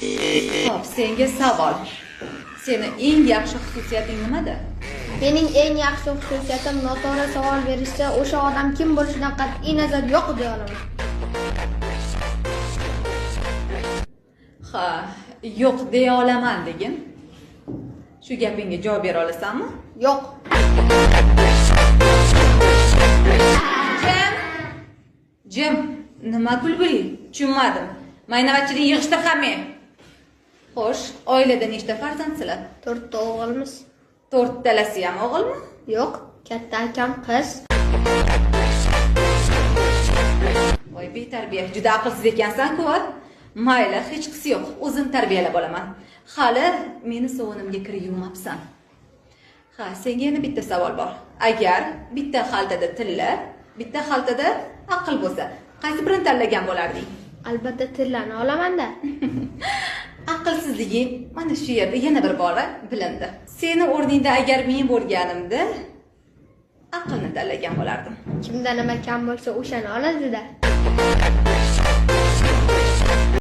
Xo'p, senga savol. Seni eng yaxshi xususiyating nimada? Mening eng yaxshi xususiyatim noto'g'ri savol berishsa, o'sha odam kim bo'lishidan qat'iy nazar yo'q deya olaman. Ha, yo'q deya olaman degin. Shu gapingga javob bera olasanmi? Yo'q. Jim. Jim, nima kulguli? Tushunmadim. Maynavatchilik yig'ishtir hammang. Xo'sh, oilada nechta farzandsizlar? To'rtta o'g'ilmiz. To'rttalasi ham o'g'ilmi? Yo'q, katta akam qiz. Voy betarbiya, juda aqlsiz ekansan-ku. A? Mayli, hechqisi yo'q. O'zim tarbiyalab olaman. Hali meni sovunimga kir yuvmabsan. Ha, senga yana bitta savol bor. Agar bitta xaltada tilla, bitta xaltada aql bo'lsa, qaysi birini tanlagan bo'larding? Albatta tillani olaman-da. Aqlsizliging mana shu yerda yana bir bora bilindi. Seni o'rningda agar men bo'lganimda aqlni tanlagan bo'lardim. Kimda nima kam bo'lsa, o'shani oladi-da.